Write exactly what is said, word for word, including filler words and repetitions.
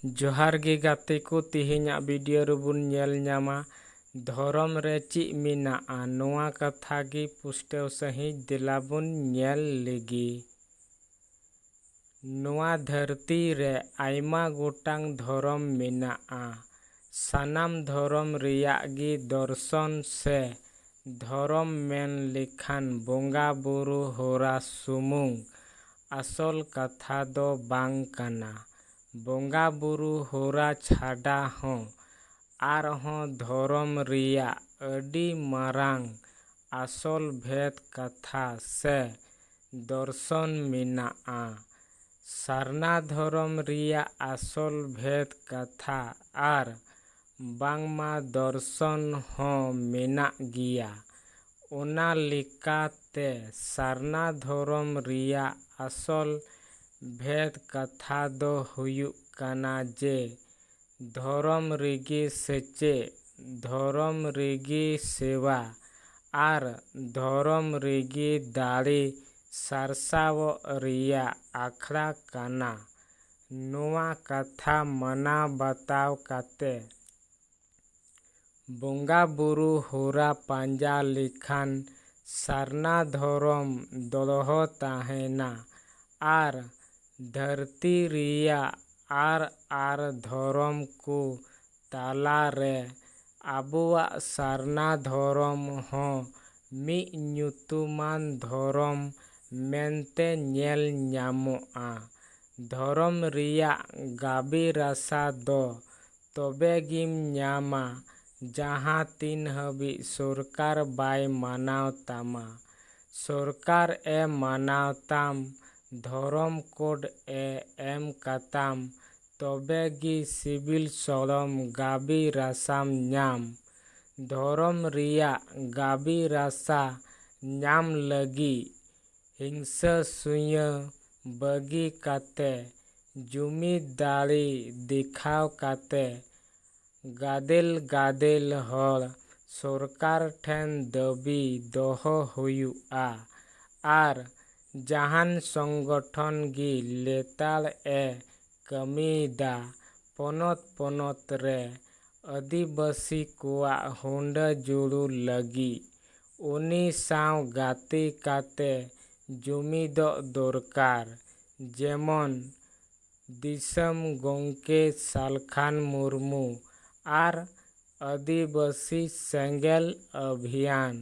ᱡᱚᱦᱟᱨ ᱜᱮ ᱜᱟᱛᱮ ᱠᱚ, ᱛᱮᱦᱮᱧᱟᱜ ᱵᱷᱤᱰᱤᱭᱳ ᱨᱮᱵᱚᱱ ᱧᱮᱞ ᱧᱟᱢᱟ ᱫᱷᱚᱨᱚᱢ ᱨᱮ ᱪᱮᱫ ᱢᱮᱱᱟᱜᱼᱟ, ᱱᱚᱣᱟ ᱠᱟᱛᱷᱟ ᱜᱮ ᱯᱩᱥᱴᱟᱹᱣ ᱥᱟᱺᱦᱤᱡ ᱫᱮᱞᱟ ᱵᱚᱱ ᱧᱮᱞ ᱞᱮᱜᱮ᱾ ᱱᱚᱣᱟ ᱫᱷᱟᱹᱨᱛᱤ ᱨᱮ ᱟᱭᱢᱟ ᱜᱚᱴᱟᱝ ᱫᱷᱚᱨᱚᱢ ᱢᱮᱱᱟᱜᱼᱟ᱾ ᱥᱟᱱᱟᱢ ᱫᱷᱚᱨᱚᱢ ᱨᱮᱭᱟᱜ ᱜᱮ ᱫᱚᱨᱥᱚᱱ ᱥᱮ ᱫᱷᱚᱨᱚᱢ ᱢᱮᱱ ᱞᱮᱠᱷᱟᱱ ᱵᱚᱸᱜᱟ ᱵᱩᱨᱩ ᱦᱚᱨᱟ ᱥᱩᱢᱩᱝ ᱟᱥᱚᱞ ᱠᱟᱛᱷᱟ ᱫᱚ ᱵᱟᱝ ᱠᱟᱱᱟ᱾ ᱵᱚᱸᱜᱟ ᱵᱩᱨᱩ ᱦᱚᱨᱟ ᱪᱷᱟᱰᱟ ᱦᱚᱸ ᱟᱨᱦᱚᱸ ᱫᱷᱚᱨᱚᱢ ᱨᱮᱭᱟᱜ ᱟᱹᱰᱤ ᱢᱟᱨᱟᱝ ᱟᱥᱚᱞ ᱵᱷᱮᱫ ᱠᱟᱛᱷᱟ ᱥᱮ ᱫᱚᱨᱥᱚᱱ ᱢᱮᱱᱟᱜᱼᱟ᱾ ᱥᱟᱨᱱᱟ ᱫᱷᱚᱨᱚᱢ ᱨᱮᱭᱟᱜ ᱟᱥᱚᱞ ᱵᱷᱮᱫ ᱠᱟᱛᱷᱟ ᱟᱨ ᱵᱟᱝᱢᱟ ᱫᱚᱨᱥᱚᱱ ᱦᱚᱸ ᱢᱮᱱᱟᱜ ᱜᱮᱭᱟ᱾ ᱚᱱᱟ ᱞᱮᱠᱟᱛᱮ ᱥᱟᱨᱱᱟ ᱫᱷᱚᱨᱚᱢ ᱨᱮᱭᱟᱜ ᱟᱥᱚᱞ ᱵᱷᱮᱫ ᱠᱟᱛᱷᱟ ᱫᱚ ᱦᱩᱭᱩᱜ ᱠᱟᱱᱟ ᱡᱮ ᱫᱷᱚᱨᱚᱢ ᱨᱮᱜᱮ ᱥᱮᱪᱮᱫ, ᱫᱷᱚᱨᱚᱢ ᱨᱮᱜᱮ ᱥᱮᱵᱟ ᱟᱨ ᱫᱷᱚᱨᱚᱢ ᱨᱮᱜᱮ ᱫᱟᱲᱮ ᱥᱟᱨᱥᱟᱣᱚᱜ ᱨᱮᱭᱟᱜ ᱟᱠᱷᱲᱟ ᱠᱟᱱᱟ᱾ ᱱᱚᱣᱟ ᱠᱟᱛᱷᱟ ᱢᱟᱱᱟᱣ ᱵᱟᱛᱟᱣ ᱠᱟᱛᱮ ᱵᱚᱸᱜᱟ ᱵᱩᱨᱩ ᱦᱚᱨᱟ ᱯᱟᱸᱡᱟ ᱞᱮᱠᱷᱟᱱ ᱥᱟᱨᱱᱟ ᱫᱷᱚᱨᱚᱢ ᱫᱚᱲᱦᱚ ᱛᱟᱦᱮᱱᱟ ᱟᱨ ᱫᱷᱟᱹᱨᱛᱤ ᱨᱮᱭᱟᱜ ᱟᱨ ᱟᱨ ᱫᱷᱚᱨᱚᱢ ᱠᱚ ᱛᱟᱞᱟ ᱨᱮ ᱟᱵᱚᱣᱟᱜ ᱥᱟᱨᱱᱟ ᱫᱷᱚᱨᱚᱢ ᱦᱚᱸ ᱢᱤᱫ ᱧᱩᱛᱩᱢᱟᱱ ᱫᱷᱚᱨᱚᱢ ᱢᱮᱱᱛᱮ ᱧᱮᱞ ᱧᱟᱢᱚᱜᱼᱟ᱾ ᱫᱷᱚᱨᱚᱢ ᱨᱮᱭᱟᱜ ᱜᱟᱵᱮ ᱨᱟᱥᱟ ᱫᱚ ᱛᱚᱵᱮ ᱜᱮᱢ ᱧᱟᱢᱟ, ᱡᱟᱦᱟᱸ ᱛᱤᱱ ᱦᱟᱹᱵᱤᱡ ᱥᱚᱨᱠᱟᱨ ᱵᱟᱭ ᱢᱟᱱᱟᱣ ᱛᱟᱢᱟ᱾ ᱥᱚᱨᱠᱟᱨ ᱮ ᱢᱟᱱᱟᱣ ᱛᱟᱢ, ᱫᱷᱚᱨᱚᱢ ᱠᱳᱰ ᱮ ᱮᱢ ᱠᱟᱛᱟᱢ, ᱛᱚᱵᱮ ᱜᱮ ᱥᱤᱵᱤᱞ ᱥᱚᱲᱚᱢ ᱜᱟᱵᱮ ᱨᱟᱥᱟᱢ ᱧᱟᱢ᱾ ᱫᱷᱚᱨᱚᱢ ᱨᱮᱭᱟᱜ ᱜᱟᱵᱮ ᱨᱟᱥᱟ ᱧᱟᱢ ᱞᱟᱹᱜᱤᱫ ᱦᱤᱝᱥᱟᱹ ᱥᱩᱭᱟᱹ ᱵᱟᱹᱜᱤ ᱠᱟᱛᱮ, ᱡᱩᱢᱤᱫ ᱫᱟᱲᱮ ᱫᱮᱠᱷᱟᱣ ᱠᱟᱛᱮ, ᱜᱟᱫᱮᱞ ᱜᱟᱫᱮᱞ ᱦᱚᱲ ᱥᱚᱨᱠᱟᱨ ᱴᱷᱮᱱ ᱫᱟᱹᱵᱤ ᱫᱚᱦᱚ ᱦᱩᱭᱩᱜᱼᱟ᱾ ᱟᱨ ᱡᱟᱦᱟᱱ ᱥᱚᱝᱜᱚᱴᱷᱚᱱ ᱜᱮ ᱞᱮᱛᱟᱲ ᱮ ᱠᱟᱹᱢᱤᱭᱮᱫᱟ, ᱯᱚᱱᱚᱛ ᱯᱚᱱᱚᱛ ᱨᱮ ᱟᱹᱫᱤᱵᱟᱹᱥᱤ ᱠᱚᱣᱟᱜ ᱦᱩᱸᱰᱟᱹ ᱡᱩᱲᱩ ᱞᱟᱹᱜᱤᱫ ᱩᱱᱤ ᱥᱟᱶ ᱜᱟᱛᱮ ᱠᱟᱛᱮ ᱡᱩᱢᱤᱫᱚᱜ ᱫᱚᱨᱠᱟᱨ, ᱡᱮᱢᱚᱱ ᱫᱤᱥᱚᱢ ᱜᱚᱢᱠᱮ ᱥᱟᱞᱠᱷᱟᱱ ᱢᱩᱨᱢᱩ ᱟᱨ ᱟᱹᱫᱤᱵᱟᱹᱥᱤ ᱥᱮᱸᱜᱮᱞ ᱚᱵᱷᱤᱭᱟᱱ᱾